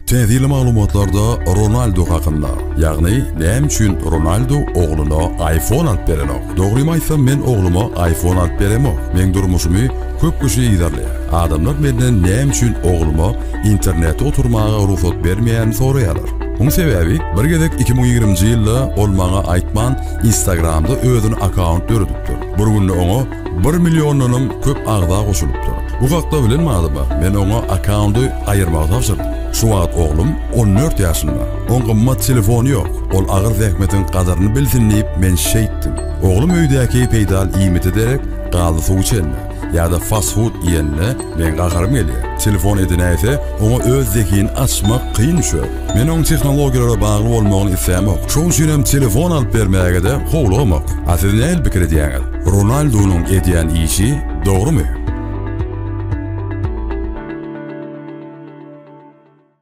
Täsirli maglumatlarda Ronaldu hakynda, ýagny näme üçin Ronaldu ogluna iPhone alyp berenok? Dogrymy aýtsam men ogluma iPhone alyp beremok. Meň durmuşymy köp kişi yzarlaýar. Adamlar menden näme üçin ogluma internetde oturmaga rugsat bermeýänimi soraýarlar. Muň sebäbi bir gezek 2020-nji ýylda ol maňa aýtman Instagramda özüne akkaunt döredipdir. Bir günde oňa Bir milliondanam köp agza goşulypdyr. Bu hakda bilen badyma men oňa akkaundy aýyrmagy tabşyrdym. Şu wagt oglum 14 ýaşynda. Oň gymmat telefony ýok. Ol agyr zähmetiň gadyryny bilsin diýip men şeýtdim. Oglum öýdäki peýdaly iýmite derek gazly suw içende ýa-da fast-fud iýende meň gaharym gelýär. Telefon edinäýse oňa öz zehinini açmak kyn düşer. Men oň tehnologiýalara bagly bolmagyny islämok. Şoň üçinem telefon alyp bermäge-de howlugamok. A siz nähili pikir edýäňiz? Ronaldunyň edýän işi dogrumy?